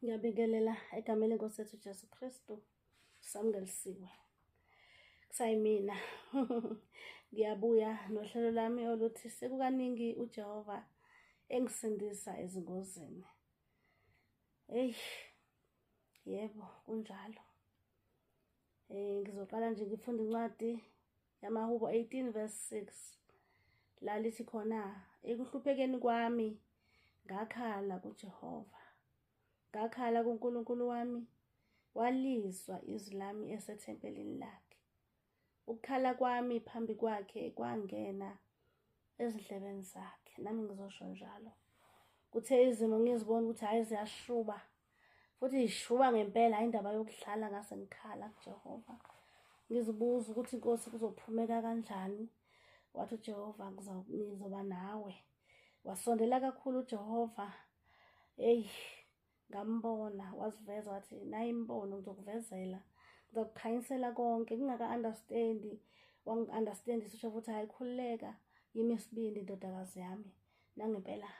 Ngiyabingelela egameni lenkosi yethu Jesu Kristu. Samukelisiwe. Kusayimina. Ngiyabuya nohlelo lami oluthi sekukaningi uJehova engisindisa ezingozini. Hey, yebo kunjalo. Ngizoqala nje ngifunda incwadi yamaHubo 18 verse 6 la lithi khona ekuhluphekeni kwami ngakhala kuJehova ngakhala kuNkulunkulu wami walizwa izwi lami esethempelini lakhe ukukhala kwami phambi kwakhe kwangena ezindlebeni zakhe nami ngizosho njalo kuthe izimo ngizibona ukuthi hhayi ziyashuba futhi ishuba ngempela indaba yokudlala ngase ngikhala kuJehova ngizibuza ukuthi inkosi kuzophumeka kanjani wathi uJehova ngizoba nawe wasondela kakhulu uJehova hey ngambona waziveza wathi nayi imibono ngizokuvezela ngizokukhanyisela konke ngingaka-understandi wangi-understandisa usho ukuthi hhayi khululeka yimi isibindi ndodakazi yami nangempela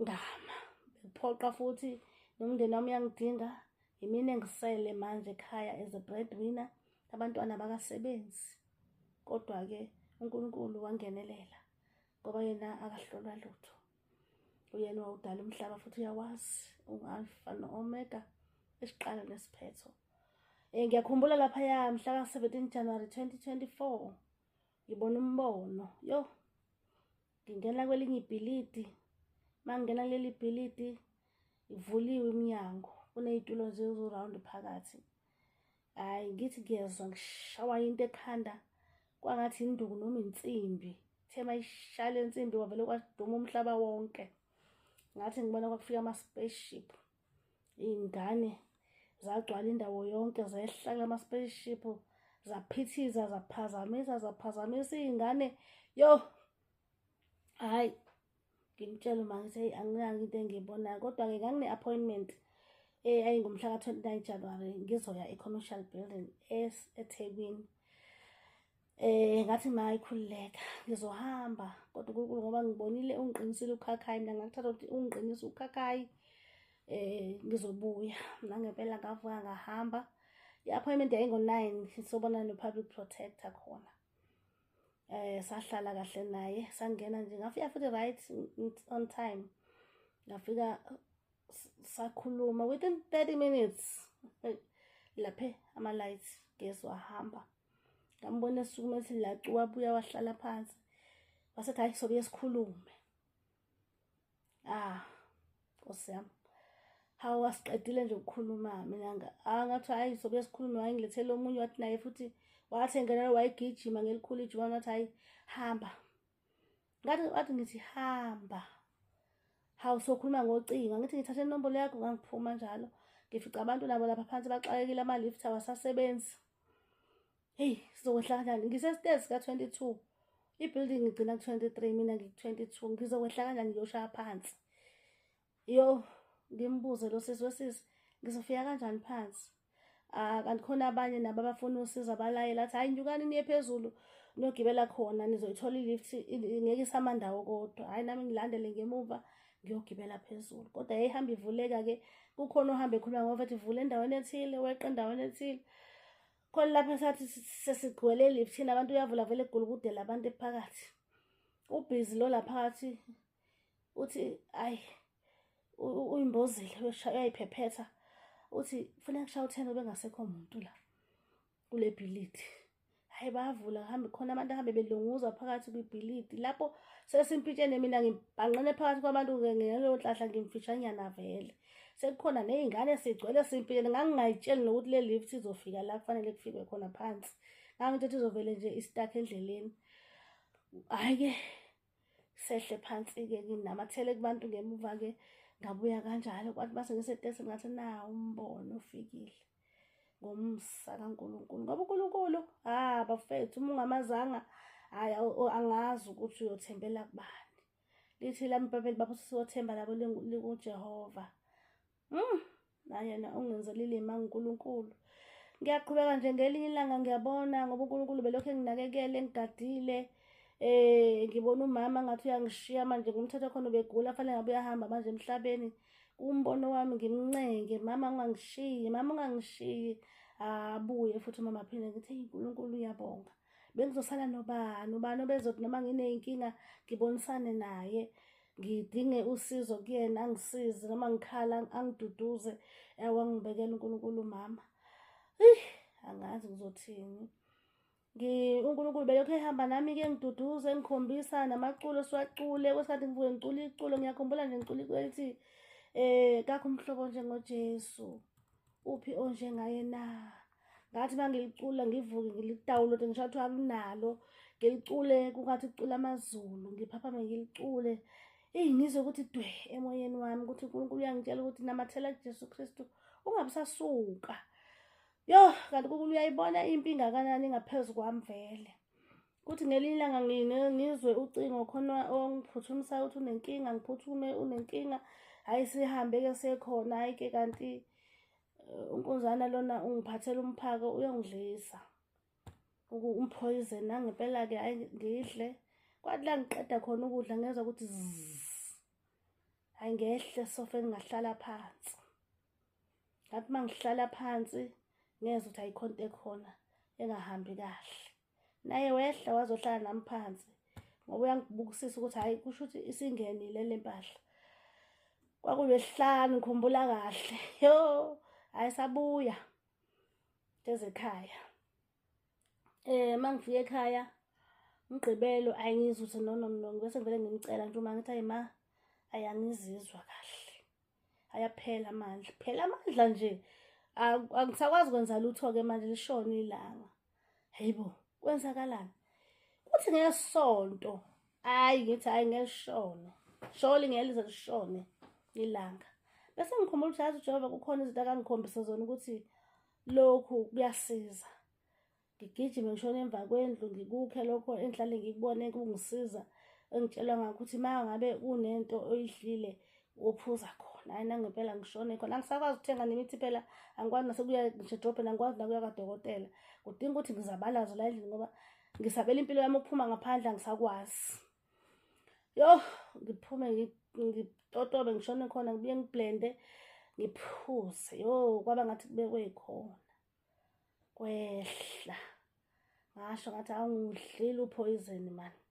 ngama bekuphoqa futhi nomndeni wami uyangidinga yimina engisele manje ekhaya as a breadwinner abantwana bakasebenzi kodwa-ke uNkulunkulu wangenelela ngoba yena akahlolwa lutho uyena wawudala umhlaba futhi uyawazi ungu-alfa no-omega isiqalo nesiphetho um ngiyakhumbula laphaya mhla ka-17 January 2024 ngibona umbono yo ngingena kwelinye ibhilidi uma ngingena kuleli bhilidi ivuliwe iminyango kuney'tulo nje eziwurawundi phakathi hhayi ngithi ngiyezwa ngishawa into ekhanda kwangathi induku noma insimbi the mayishaya le nsimbi kwavele kwaduma umhlaba wonke ngathi ngibona kwakufika ama-spaceship iy'ngane zagcwala indawo yonke zehla kulama-spaceship zaphithiza zaphazamisa zaphazamisa iy'ngane yo hhayi ngimtshela uma ngithi heyi anginaki into engiyibonayo kodwa-ke ngangine-appointment eyayingomhla ka-29 January ngizoya e-commercial building eThekwini ngathi ma ikhululeka ngizohamba kodwa uNkulunkulu ngoba ngibonile ungiqinisile ukhakhayi mina ngakuthatha ukuthi ungiqinise ukhakhayi ngizobuya nangempela ngavuka ngahamba i-appointment yayingo-9 sobona no-public protector khona sahlala kahle naye sangena nje ngafika futhi right on time ngafika sakhuluma within 30 minutes laphe ama-lights gesi wahamba ngambona esukuma ethi lacu wabuya wahlala phansi wasethi hayi sobuye sikhulume ah nkosi yami hawu asiqedile nje ukukhuluma mina ngathi hayi sobuye sikhulume wayengilethele omunye wathi naye futhi wathi engenela wayegijima ngelikhulu ijubane wathi hayi hamba ngathi wathi ngithi hamba hawu sokhuluma ngocingo ngithi ngithathe inombolo yakho ngangiphuma njalo ngifica abantu nabo lapha phansi baxakekile ama-lift awasasebenzi heyi sizokwehla kanjani ngisestairs ka-22 i-building ngigcina ku-23 mina ngiku-22 ngizokwehla kanjani ngiyoshaya phansi yo ngimbuze lo sisi wesisi ngizofika kanjani phansi ah kanti khona abanye nabo abafuna usizo abalayela athi hayi nyukani niye phezulu niyogibela khona nizoyithola i-lift ngeke isamandawo kodwa hayi nami ngilandele ngemuva ngiyogibela phezulu kodwa yayihamba ivuleka-ke kukhona ohamba ekhuluma ngoba ethi vule endaweni ethile weqe endaweni ethile khona lapha sathi sesigcwele eliftini abantu uyavula vele egulukudela abantu ephakathi ubhizi lo laphakathi uthi ayi uyimbozile uyayiphephetha uthi kufuneka kushaya u-ten bengasekho muntu la kule bhilidi hayi bayavula hambe khona abantu ahambe belunguza phakathi kwibhilidi lapho sesimpintshene mina ngibhanqene phakathi kwabantu ngaleyo nhlahla ngimfishanyana vele sekukhona ney'ngane sigcwele simpintshene ngangingayitsheli nokuthi le lift izofika la kufanele kufikwe khona phansi ngangithi ukuthi izovele nje istakhe endleleni hhayi-ke sehle phansi-ke nginamathele kubantu ngemuva-ke ngabuya kanjalo kwathi mase ngisetesini ngathi nawu umbono ofikile ngomsa kaNkulunkulu ngoba uNkulunkulu ah bafethu uma ungamazanga hayi angazi ukuthi uyothembela kubani lithi lami ibhayibheli bapho siyothemba labo likuJehova nayena ungenzela ilima uNkulunkulu ngiyaqhubeka nje ngelinye ilanga ngiyabona ngoba uNkulunkulu belokhu enginakekele engigadile ngibona umama ngathi uyangishiya manje ngumthetho khona ubegula fanele ngabe uyahamba manje emhlabeni Umbono wami ngimncenge, mama ungangishiyi, mama ungangishiyi. Abuye futhi umama aphinde ngithi, eyi Nkulunkulu uyabonga. Bengizosala nobani, ubani obezothi noma nginey'nkinga ngibonisane naye, ngidinge usizo kuyena angisize noma ngikhala angiduduze. Wangibekela uNkulunkulu umama. Eyi, angazi ngizothini. UNkulunkulu belokhu ehamba nami-ke engiduduza engikhombisa namaculo siwacule kwesikhathi ngivuke ngicula iculo ngiyakhumbula nje ngicula iculo elithi kakho umhlobo njengoJesu uphi onjengaye na ngathi uma ngilicula ngivuke ngilidawunlode ngisho kuthiwa akunalo ngilicule kungathi kucula amazulu ngiphaphame ngilicule eyi ngizwe ukuthi dwe emoyeni wami ukuthi uNkulunkulu uyangitshela ukuthi namathela kuJesu Kristu ungabe usasuka. Yo, kanti uNkulunkulu uyayibona impi ingakanani ingaphezu kwami vele. Kuthi ngelinye ilanga ngizwe ucingo khona ongiphuthumisayo ukuthi unenkinga, ngiphuthume unenkinga. Hhayi sihambe-ke sekhona, hhayi-ke kanti unkunzana lona ungiphathela umphako uyongidlisa. Umphoyizeni nangempela-ke hhayi ngidle. Kwathi la ngiqeda khona ukudla ngezwa ukuthi zzz. Hhayi ngehle esofeni ngahlala phansi. Ngathi uma ngihlala phansi ngezwa ukuthi ayikho into ekhona engahambi kahle. Naye wehla wazohlala nami phansi ngoba uyangibukisisa ukuthi hhayi kusho ukuthi isingenile le mpahla. Kwakulwesihlanu ngikhumbula kahle. Yo, hhayi sabuya ezekhaya. Uma ngifika ekhaya uMgqibelo ayi ngizwe ukuthi no no no bese ngivele ngimcela nje uma ngithi ayi ma ayi angizizwa kahle. Ayaphela amandla, phela amandla nje angisakwazi kwenza lutho-ke manje lishone ilanga. Hayibo, kwenzakalani? Kuthi ngesonto, hhayi ngithi hhayi ngelishone, sholi ngeke lize lishone ilanga. Bese ngikhumbula ukuthi yazi uJehova kukhona izinto akangikhombisa zona ukuthi lokhu kuyasiza. Ngigijime ngishone emva kwendlu ngikukhe lokho engihlale ngikubone kungisiza engitshelwa ngakho ukuthi uma ngabe kunento oyidlile wophuza khona. Hhayi nangempela ngishone khona angisakwazi ukuthenga nemithi phela angikwazi nasekuya ngisho edrobheni angikwazi nakuya kwadokotela. Kudinga ukuthi ngizabalaze la endlini ngoba ngisabela impilo yami ukuphuma ngaphandle angisakwazi. Yo, ngiphume ngitotobe ngishone khona ngibuye ngiblende ngiphuze. Yo, kwaba ngathi kubekwe khona. Kwehla. Ngasho ngathi awungidlile uphoyizeni mani.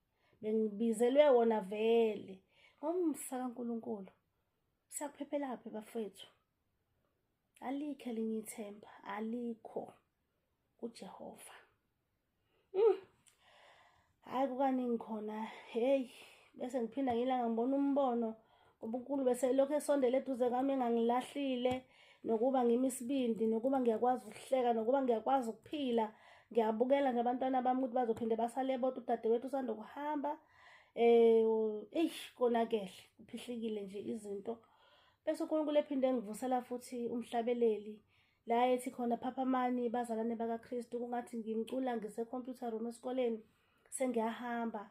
Bengibizelwe wona vele. Ngomsa kaNkulunkulu. Siyakuphephelaphi bafethu? Alikho elinye ithemba, alikho kuJehova. Hhayi kukaningi khona, hey bese ngiphinda ngilanga ngibona umbono ngoba uNkulunkulu bese elokhu esondele eduze kwami engangilahlile nokuba ngimi isibindi nokuba ngiyakwazi ukuhleka nokuba ngiyakwazi ukuphila. Ngiyabukela nje abantwana bami ukuthi bazophinde basale bodwa, udadewethu usanda kuhamba. Eish konakele, kuphihlikile nje izinto. Bese uNkulunkulu ephinde engivusela futhi umhlabeleli la ethi khona phaphamani bazalwane bakaKristu, kungathi ngimcula ngise-computer room esikoleni sengiyahamba.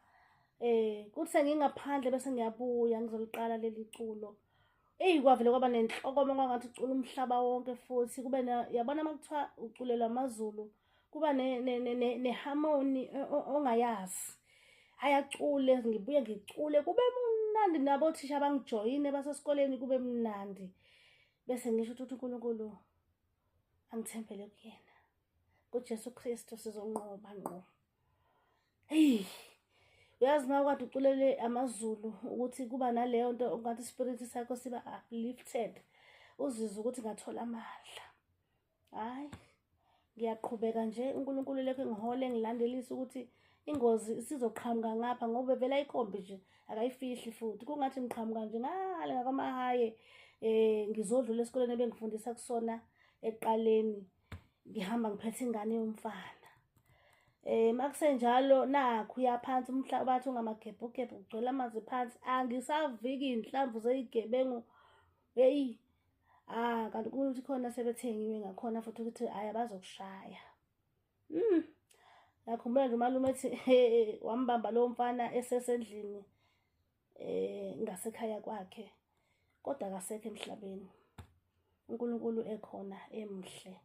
Kuthi sengingaphandle bese ngiyabuya ngizoliqala leli culo. Eyi kwavele kwaba nenhlokomo kwangathi ucula umhlaba wonke futhi kube yabona uma kuthiwa uculelwa amaZulu kuba neharmony ongayazi. Ayacule ngibuye ngicule kube mnandi nabothisha bangijoyine basesikoleni kube mnandi. Bese ngisho ukuthi uNkulunkulu angithembele kuyena. KuJesu Kristu sizonqoba ngqo. Hey, uyazi uma ukade uculele amaZulu ukuthi kuba naleyo nto ongathi ispirit sakho siba uplifted, uzizwe ukuthi ngathola amandla. Hhayi, ngiyaqhubeka nje uNkulunkulu lokhu engihole ngilandelise ukuthi ingozi isizoqhamuka ngapha ngoba vele ayikhombi nje akayifihli futhi kungathi ngiqhamuka nje ngale ngakwamahaye ngizodlula esikoleni ebengifundisa kusona ekuqaleni ngihamba ngiphethe ingane yomfana. Makusenjalo nakhu uyaphansi umhlabathi ungamagebhugebhu kugcwele amanzi phansi angisaviki iy'nhlamvu zey'gebengu. Heyi, kanti ukuthi khona sebethengiwe ngakhona futhi ukuthi hhayi abazokushaya. Ngiyakhumbula nje umalume ethi wambamba lowo mfana esesendlini ngasekhaya kwakhe kodwa akasekho emhlabeni. uNkulunkulu ekhona emhle.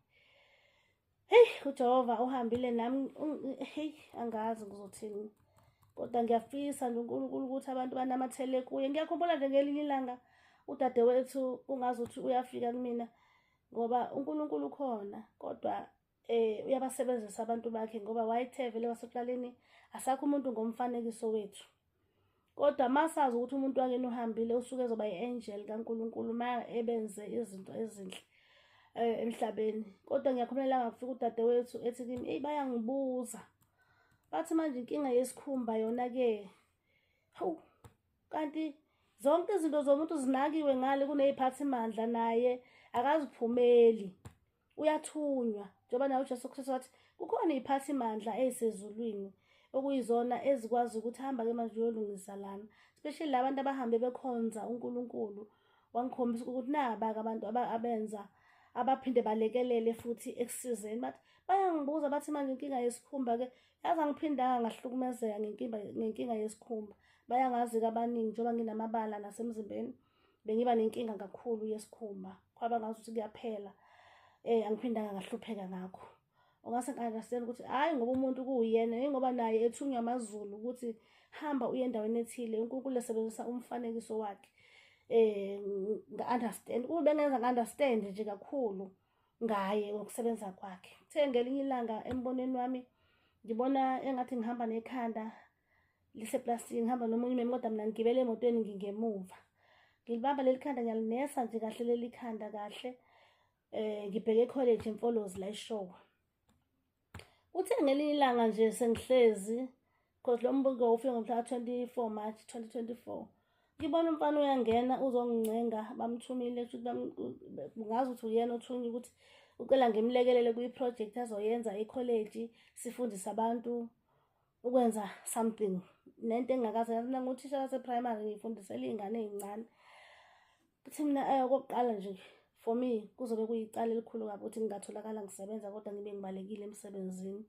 Hey, uJehova uhambile nami, hey angazi ngizothini. Kodwa ngiyafisa nje uNkulunkulu ukuthi abantu banamathele kuye. Ngiyakhumbula nje ngelinye ilanga Udadewethu kungazuthi uyafika kumina ngoba uNkulunkulu ukhona, kodwa uyabasebenzisa abantu bakhe, ngoba wayethe vele wasekuqaleni asakho umuntu ngomfanekiso wethu. Kodwa masazi ukuthi umuntu wakini uhambile, usuke ezoba yi-angel kaNkulunkulu ma ebenze izinto ezinhle emhlabeni. Kodwa ngiyakhumbula ngafika udadewethu ethi kimi, eyi, bayangibuza bathi manje inkinga yesikhumba yona-ke, hawu, kanti zonke izinto zomuntu zinakiwe ngale kuney'phathimandla, naye akaziphumeli, uyathunywa. Njengoba naye uJesu Kristu wathi kukhona iy'phathimandla ey'sezulwini okuyizona ezikwazi ukuthi hamba-ke manje uyolungisa lana, especially la bantu abahambe bekhonza uNkulunkulu. Wangikhombisa ukuthi naba-ke abantu abenza abaphinde balekelele futhi ekusizeni. Bathi bayangibuza bathi manje inkinga yesikhumba-ke, yazi angiphindanga ngahlukumezeka ngenkinga yesikhumba. Bayangazi-ke abaningi njengoba nginamabala nasemzimbeni, bengiba nenkinga kakhulu yesikhumba, kwaba ngazuthi kuyaphela. Angiphindanga ngahlupheka ngakho. Ungase ngi-understand ukuthi hhayi ngoba umuntu kuwuyena, yingoba naye ethunywa amaZulu ukuthi hamba uye endaweni ethile, uNkulunkulu esebenzisa umfanekiso wakhe. Nga-understand, kube bengenza ngi-understand nje kakhulu ngaye ngokusebenza kwakhe. Kuthe ngelinye ilanga embonweni wami ngibona engathi ngihamba nekhanda liseplastikini, ngihamba nomunye umemi, kodwa mina ngigibele emotweni ngingemuva. Ngilibamba leli khanda, ngiyalinesa nje kahle leli khanda kahle. Ngibheke ecollege eMfolozi la eShowe. Kuthe ngelinye ilanga nje sengihlezi, because lo mbuko ufike ngomhla ka-24 March 2024, ngibona umfana uyangena uzongincenga, bamthumile, ngazi ukuthi uyena othunywa ukuthi ucela ngimlekelele kwi-project azoyenza ekholeji, sifundise abantu ukwenza something, nento engingakaze yazi. Mina nguthisha wase-primary, ngifundisela iy'ngane ey'ncane. Kuthi mina okokuqala nje for me kuzobe kuyicala elikhulu kabi ukuthi ngingatholakala ngisebenza kodwa ngibe ngibalekile emsebenzini.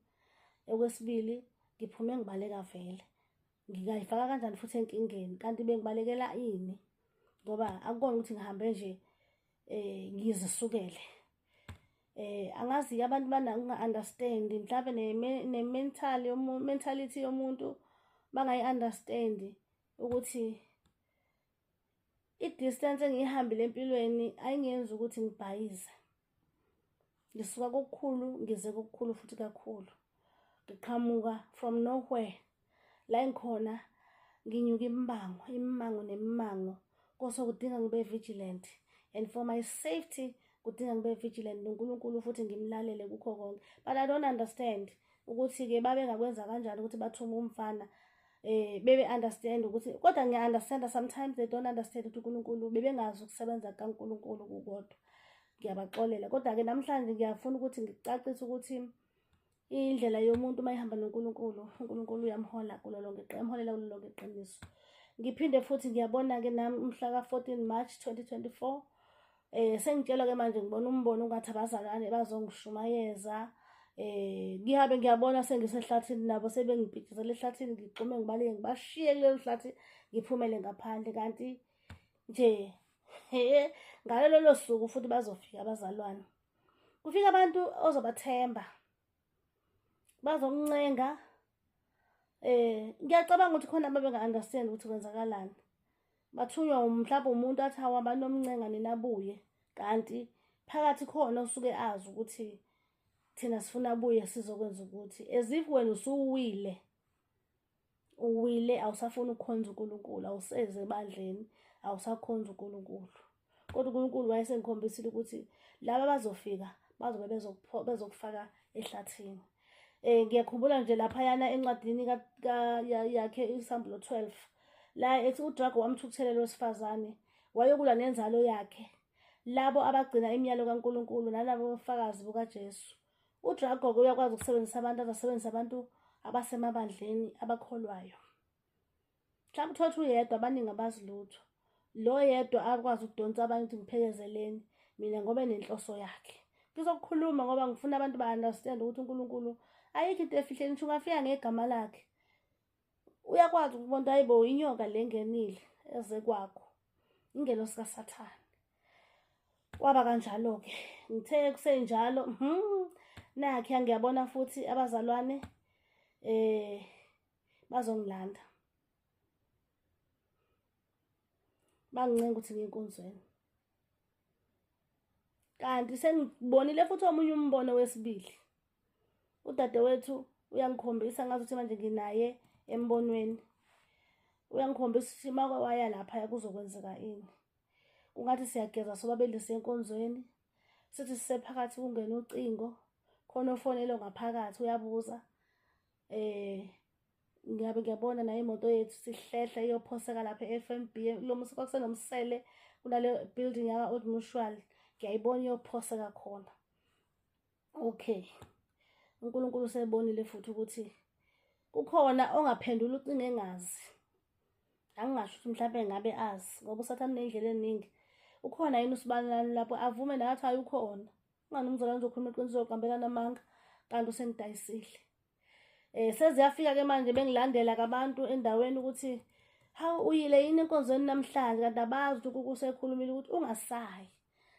Okwesibili, ngiphume ngibaleka vele, ngingayifaka kanjani futhi enkingeni, kanti bengibalekela ini? Ngoba akukona ukuthi ngihambe nje ngizisukele. Angazi abantu bana-understand mhlawumbe ne-mental mentality yomuntu, bangayi-understand ukuthi i-distance engiyihambile empilweni ayingenzi ukuthi ngibhayize. Ngisuka kokukhulu ngize kokukhulu futhi kakhulu. Ngiqhamuka from nowhere la engikhona, nginyuka imibango, imimango nemimango, kose kudinga ngibe vigilant, and for my safety kudinga ngibe vigilant noNkulunkulu futhi ngimlalele kukho konke. But I don't understand ukuthi-ke babengakwenza kanjani ukuthi bathume umfana, bebe understand ukuthi, kodwa ngiya-understand sometimes they don't understand ukuthi uNkulunkulu, bebengazi ukusebenza kaNkulunkulu kukodwa. Ngiyabaxolela, kodwa-ke namhlanje ngiyafuna ukuthi ngicacise ukuthi indlela yomuntu uma ihamba noNkulunkulu, uNkulunkulu uyamhola kulo lonke, emholela kulo lonke iqiniso. Ngiphinde futhi ngiyabona-ke nami umhla ka-14 March 2024, sengitshelwa-ke manje, ngibona umbono ungathi abazalwane bazongishumayeza. Ngihambe ngiyabona sengisehlathini nabo, sebengipitshizela ehlathini, ngigxume ngibaleke ngibashiye kulelo hlathi, ngiphumele ngaphandle. Kanti nje he ngalo lolo suku futhi bazofika abazalwane, kufika abantu ozobathemba, bazokuncenga. Ngiyacabanga ukuthi khona ababenga-understand ukuthi kwenzakalani, bathunywa mhlawumbe umuntu athi hawu, abanomncenga ninabuye, kanti phakathi khona usuke azi ukuthi thina sifuna abuye sizokwenza ukuthi, as if wena usuwile, uwile, awusafuni ukukhonza uNkulunkulu, awuseze ebandleni, awusakhonza uNkulunkulu. Kodwa uNkulunkulu wayesengikhombisile ukuthi laba bazofika bazobe bezokufaka ehlathini. Ngiyakhumbula nje laphayana encwadini yakhe iSambulo 12 la ethi udrago wamthukuthelela wesifazane, wayokulwa nenzalo yakhe, labo abagcina imiyalo kaNkulunkulu nalabo bofakazi bukaJesu. UDrago uyakwazi ukusebenzisa abantu, azasebenzisa abantu abasemabandleni abakholwayo. Mhlawumbe uthole ukuthi uyedwa, abaningi abazi lutho, lo yedwa akwazi ukudonsa abanye ukuthi ngiphekezeleni mina ngoba enenhloso yakhe. Ngizokukhuluma ngoba ngifuna abantu ba-understand ukuthi uNkulunkulu ayikho into efihleni. Ngisho ungafika ngegama lakhe, uyakwazi ukubona, hayibo, inyoka le ngenile eze kwakho, ingelosi kaSathane. Kwaba kanjalo-ke, ngithe kusenjalo, nakhe ngiyabona futhi abazalwane bazongilanda. Bangincenga ukuthi ngiye enkonzweni. Kanti sengibonile futhi omunye umbono wesibili. Udadewethu uyangikhombisa ngazi ukuthi manje nginaye embonweni. Uyangikhombisa ukuthi uma waya lapha kuzokwenzeka ini. Kungathi siyageza sobabili siye enkonzweni. Sithi sisephakathi kungena ucingo, khona ofonele ngaphakathi uyabuza. Ngiyabe ngiyabona nayo imoto yethu sihlehla iyophoseka lapha e-FNB, lo kwakusenomsele kunale building yaka-Old Mutual, ngiyayibona iyophoseka khona. Okay, uNkulunkulu usebonile futhi ukuthi kukhona ongaphendula ucingo engazi. Angingasho ukuthi mhlawumbe ngabe azi ngoba uSathane uney'ndlela ey'ningi. Ukhona yini usibanani lapho avume naye athi hayi ukhona. Ungani umzalwane uzokhuluma iqiniso uzoqambelana amanga kanti usengidayisile. Seziyafika ke manje bengilandela kabantu endaweni ukuthi hawu uyile yini enkonzweni namhlanje, kanti abazi ukuthi usekhulumile ukuthi ungasayi.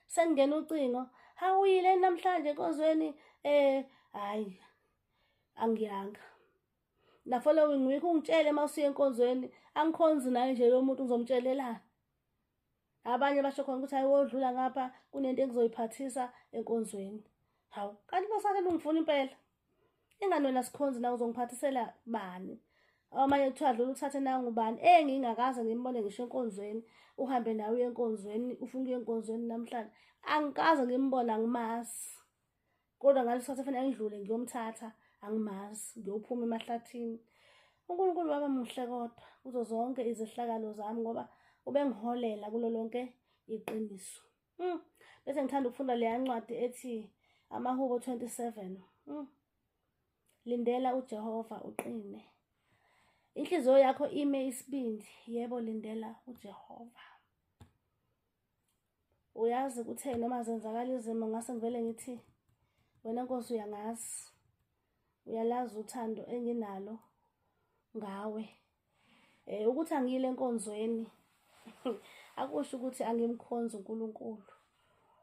Sengingena ucingo, hawu uyile namhlanje enkonzweni, hayi angiyanga. Na following week ungitshele uma usuya enkonzweni, angikhonzi naye nje lo muntu ngizomtshelelani. Abanye basho khona ukuthi hayi wodlula ngapha kunento engizoyiphathisa enkonzweni. Hawu, kanti basake ungifuna impela. Ingani wena sikhonzi na uzongiphathisela bani? Amanye kuthiwa dlula uthathe nangu bani engingakaze ngimbone ngisho enkonzweni, uhambe nawe uye enkonzweni, ufuna ukuya enkonzweni namhlanje. Angikaze ngimbone, angimazi. Kodwa ngaleso sikhathi kufanele ngidlule ngiyomthatha, angimazi, ngiyophuma emahlathini. uNkulunkulu waba muhle kodwa kuzo zonke izehlakalo zami ngoba ubengiholela kulo lonke iqiniso. Bese ngithanda ukufunda leya ncwadi ethi Amahubo 27. Lindela uJehova uqine. Inhliziyo yakho ime isibindi, yebo lindela uJehova. Uyazi kuthe noma zenzakala izimo ngase ngivele ngithi wena Nkosi uyangazi. Uyalazi uthando enginalo ngawe. Ukuthi angiyile enkonzweni akusho ukuthi angimkhonzi uNkulunkulu.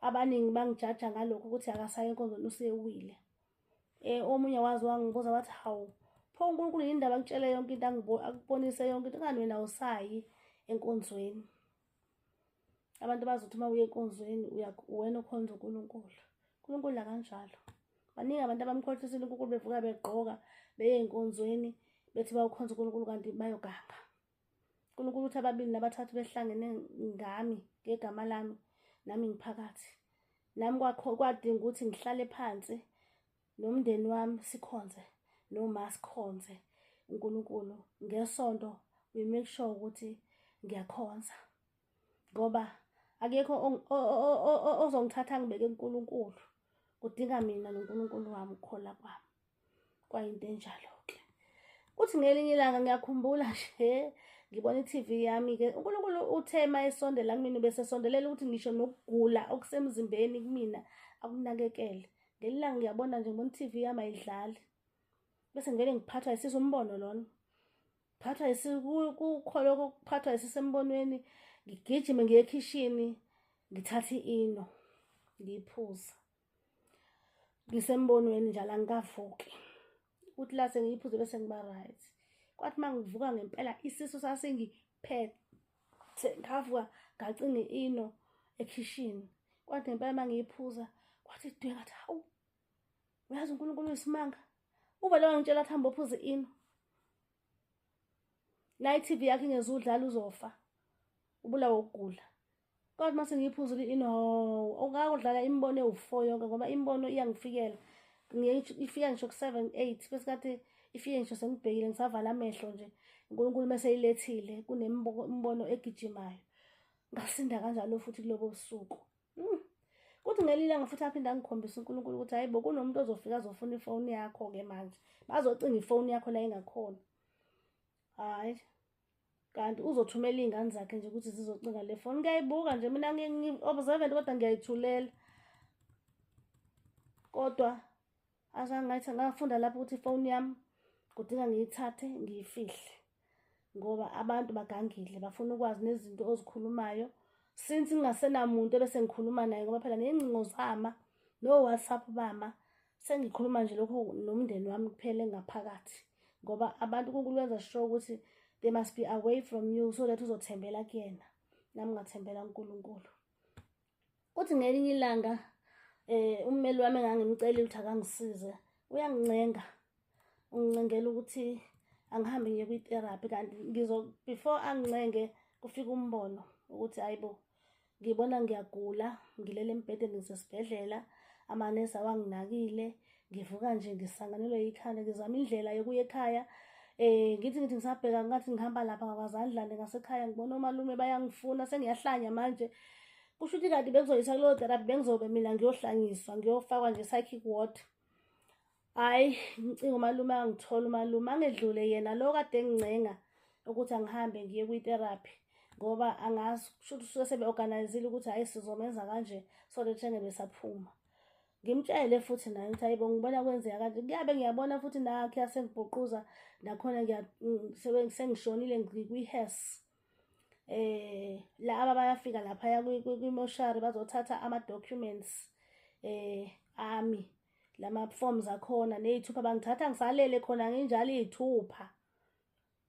Abaningi bangijaja ngalokho ukuthi akasayi enkonzweni usewile. Omunye wazi wangibuza wathi hawu pho uNkulunkulu yini indaba akutshele yonke into, akubonise yonke into, kungani wena awusayi enkonzweni? Abantu bazothi uma uye enkonzweni wena ukhonza uNkulunkulu. uNkulunkulu akanjalo. Baningi abantu abamkhohlisile uNkulunkulu, bevuka begqoka beye enkonzweni bethi bawukhonza uNkulunkulu kanti bayoganga. uNkulunkulu uthi ababili nabathathu behlangene ngami ngegama lami, nami ngiphakathi. Nami kwadinga ukuthi ngihlale phansi nomndeni wami sikhonze noma sikhonze uNkulunkulu ngesonto. We make sure ukuthi ngiyakhonza ngoba akekho ozongithatha ngibeke kuNkulunkulu, kudinga mina noNkulunkulu wami ukukhola kwami. Kwayinto enjalo-ke. Kuthi ngelinye ilanga ngiyakhumbula nje ngibona i-TV yami-ke, uNkulunkulu uthe uma esondela kumina ubesesondelela ukuthi ngisho nokugula okusemzimbeni kumina akunakekele. Ngelinye ilanga ngiyabona nje ngibona i-TV yami ayidlali, bese ngivele ngiphathwa isisu, umbono lona. Phathwa kukho lokho kuphathwa isisu embonweni, ngigijime ngiye ekhishini ngithathe i-Eno ngiyiphuza. Ngisembonweni njalo angikavuki. Kuthi la sengiyiphuze bese ngiba right. Kwathi uma ngivuka ngempela isisu sasingiphethe, ngavuka ngacinga i-Eno ekhishini. Kwathi ngempela uma ngiyiphuza kwathi dwe, ngathi hawu, uyazi uNkulunkulu uyisimanga. Uvele wangitshela athi hamba uphuze i-Eno. La i-TV yakho ingezudlala uzofa, ubulawa ukugula. Kodwa uma sengiyiphuzile i-Eno, ungakudlala imibono ewu-4 yonke ngoba imibono iyangifikela. Ifika ngisho ku-7 8 kwesikhathi ifike ngisho sengibhekile ngisavala amehlo nje. uNkulunkulu mase eyilethile kunembono egijimayo. Ngasinda kanjalo futhi kulobo busuku. Kuthi ngelinye ilanga futhi aphinde angikhombise uNkulunkulu ukuthi hayi bo kunomuntu ozofika azofuna ifoni yakho-ke manje. Bazocinga ifoni yakho la ingakhona. Hhayi, kanti uzothumela iy'ngane zakhe nje ukuthi zizocinga le foni. Ngiyayibuka nje mina ngi-observant kodwa ngiyayithulela. Kodwa azange ngathi ngafunda lapho ukuthi ifoni yami kudinga ngiyithathe ngiyifihle ngoba abantu bagangile, bafuna ukwazi nezinto ozikhulumayo. Since ngingasenamuntu ebese ngikhuluma naye ngoba phela ney'ngcingo zama no-WhatsApp bama, sengikhuluma nje lokho nomndeni wami kuphela engaphakathi ngoba abantu uNkulunkulu wenza sure ukuthi they must be away from you so that uzothembela kuyena. Nami ngathembela kuNkulunkulu. Kuthi ngelinye ilanga ummeli wami engangimcelile ukuthi akangisize, uyangincenga, ungincengela ukuthi angihambe ngiye kwi-therapy. Kanti ngizo before angincenge kufika umbono ukuthi hayibo, ngibona ngiyagula, ngilele embhedeni, ngisesibhedlela, amanesi awanginakile, ngivuka nje ngisanganelwe yikhanda, ngizama indlela yokuya ekhaya. Ngithi ngisabheka ngathi ngihamba lapha ngakwazandlane ngasekhaya, ngibona omalume bayangifuna, sengiyahlanya manje. Kusho ukuthi kanti bengizoyisa kuleyo therapy, bengizobe mina ngiyohlanyiswa, ngiyofakwa nje psychic ward. Hhayi, ngicinga umalume, angithola umalume, angedlule yena lo kade engincenga ukuthi angihambe ngiye kwi-therapy, ngoba angazi kusho ukuthi usuke sebe-organizile ukuthi hhayi sizomenza kanje so that engebe saphuma. Ngimtshele futhi naye ukuthi hayibo, ngibona kwenzeka kanje, kuyabe ngiyabona futhi nakho yasengibhuquza nakhona, sengishonile ngikwi-hearse. Laba bayafika laphaya kwimoshari bazothatha ama-documents ami, lama forms akhona ney'thupha, bangithatha ngisalele khona nginjalo, iy'thupha,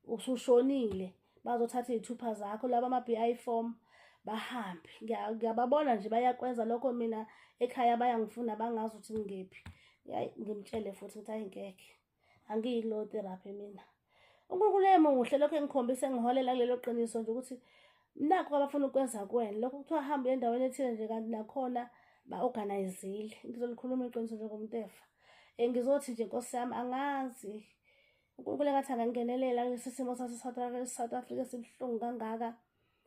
usushonile, bazothatha iy'thupha zakho laba ama-BI form, bahambe. Ngiyababona nje bayakwenza lokho, mina ekhaya bayangifuna, bangazi ukuthi ngingephi. Hayi, ngimtshele futhi ukuthi hayi ngeke, angiyi kuleyo therapy mina. UNkulunkulu emuhle lokho engikhombisa, engiholela kulelo qiniso nje ukuthi nakho abafuna ukwenza kuwena lokho kuthiwa hamba uye endaweni ethile nje, kanti nakhona ba-organizile. Ngizolikhuluma iqiniso njengomuntu efa. Ngizothi nje Nkosi yami, angazi uNkulunkulu engathi angangenelela kulesi simo sase-South Africa esibuhlungu kangaka,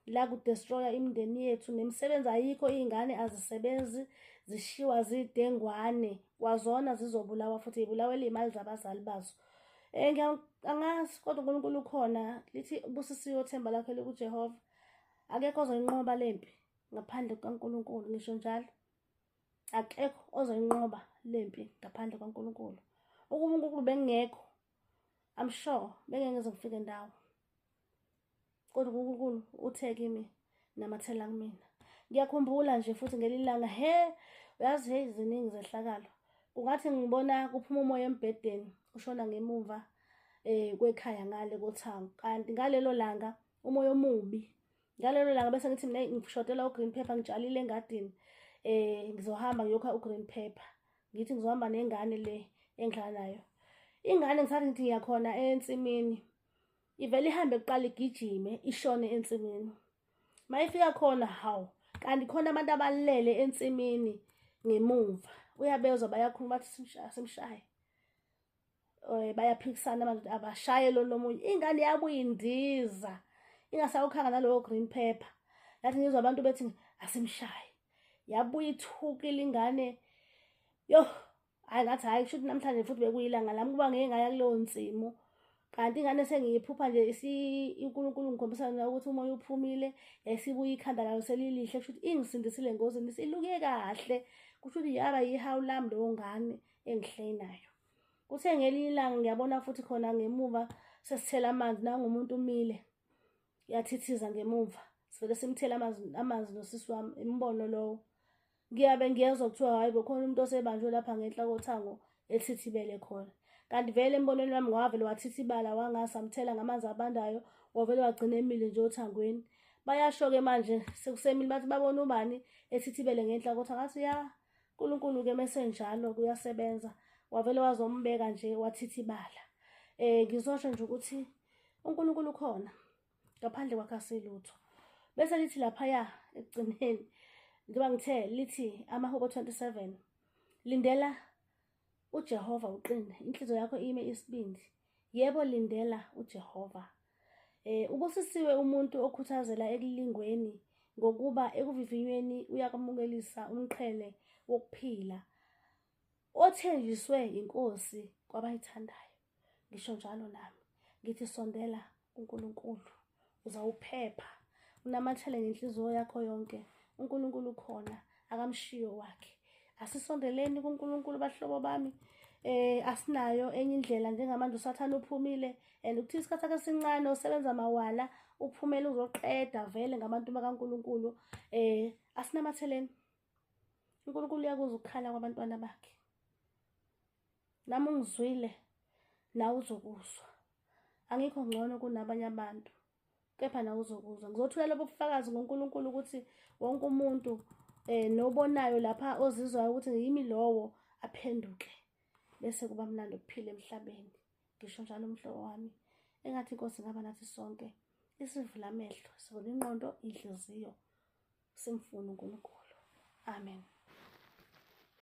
la kudestroya imindeni yethu, nemisebenzi ayikho, iy'ngane azisebenzi, zishiwa zidengwane, kwazona zizobulawa futhi zibulawela iy'mali zabazali bazo. Angazi kodwa uNkulunkulu ukhona, lithi ubusisiwe uthemba lakhe likuJehova. Akekho ozoyinqoba lempi ngaphandle kukaNkulunkulu, ngisho njalo. Akekho ozoyinqoba lempi ngaphandle kwaNkulunkulu. Ukuba uNkulunkulu bengekho, I'm sure bengeke ngize ngifike ndawo. Kodwa uNkulunkulu uthe kimi, namathela kumina. Ngiyakhumbula nje futhi ngelinye ilanga, he, uyazi, hey, ziningi zehlakalo. Kungathi ngibona kuphuma umoya embhedeni ushona ngemuva kwekhaya ngale kothango, kanti ngalelo langa umoya omubi ngalelo langa bese ngithi mina ngishotelwa u-green pepper, ngitshalile engadini, ngizohamba ngiyokha u-green pepper. Ngithi ngizohamba nengane le engihlala nayo. Ingane ngisathi ngithi ngiyakhona ensimini, ivele ihambe kuqala igijime ishone ensimini. Mayifika khona, hawu, kanti khona abantu abalele ensimini ngemuva, uyabezwa bayakhuluma, bathi simshaye, simshaye. Bayaphikisana abantu, abashaye lo nomunye. Ingane yabuya indiza ingasawukhanga nalowo green pepper. Yathi ngizwa abantu bethi asimshaye, yabuya ithukile ingane. Yo, hayi, ngathi hhayi, kusho ukuthi namhlanje futhi bekuyilanga lami kuba ngeke ngaya kuleyo nsimu. Kanti ingane sengiyiphupha nje, uNkulunkulu ngikhombisa ukuthi umoya uphumile, yayisibuya ikhanda layo selilihle, kusho ukuthi ingisindisile engozini, isiluke kahle. Kusho ukuthi yaba yihawu lami leyo ngane engihleli nayo. Kuthe ngelinye ilanga ngiyabona futhi khona ngemuva sesithela amanzi, nangumuntu umile yathithiza ngemuva, sivele simthele amanzi nosisi wami. Imbono lowo, ngiyabe ngiyezwa kuthiwa hayi bo, khona umuntu osebanjwe lapha ngenhla kothango ethithibele khona. Kanti vele embonweni wami wavele wathithibala, wangasamthela ngamanzi abandayo, wavele wagcina emile nje othangweni. Bayasho-ke manje sekusemini, bathi babona ubani ethithibele ngenhla kothango. Ngathi ya, uNkulunkulu-ke mesenjalo kuyasebenza, wavele wazombeka nje wathithibala. Ngizosho nje ukuthi uNkulunkulu ukhona, ngaphandle kwakhe asilutho. Bese lithi laphaya ekugcineni, njengoba ngithe lithi amaHubo 27, lindela uJehova uqine, inhliziyo yakho ime isibindi. Yebo, lindela uJehova. Ubusisiwe umuntu okhuthazela ekulingweni, ngokuba ekuvivinyweni uyakwamukelisa umqhele wokuphila othenjiswe inkosi kwabayithandayo. Ngisho njalo nami ngithi sondela kuNkulunkulu, uzawuphepha, unamathele ngenhliziyo yakho yonke. uNkulunkulu ukhona, akamshiyo wakhe. Asisondeleni kuNkulunkulu bahlobo bami. Asinayo enye indlela njengamanje, uSathane uphumile and ukuthi isikhathi sakhe sincane, usebenza mawala, uphumele uzoqeda vele ngabantu bakaNkulunkulu. Asinamatheleni, uNkulunkulu uyakuzwa ukukhala kwabantwana bakhe. Nami ungizwile, nawe uzokuzwa. Angikho ngcono kunabanye abantu, Kepha nawe uzokuzwa. Ngizothula lobo bufakazi ngoNkulunkulu ukuthi wonke umuntu nobonayo lapha ozizwayo ukuthi yimi lowo aphenduke, bese kuba mnandi ukuphila emhlabeni. Ngisho njalo umhlobo wami, engathi inkosi ingaba nathi sonke, isivula amehlo, sivula ingqondo, inhliziyo, simfune uNkulunkulu. Amen.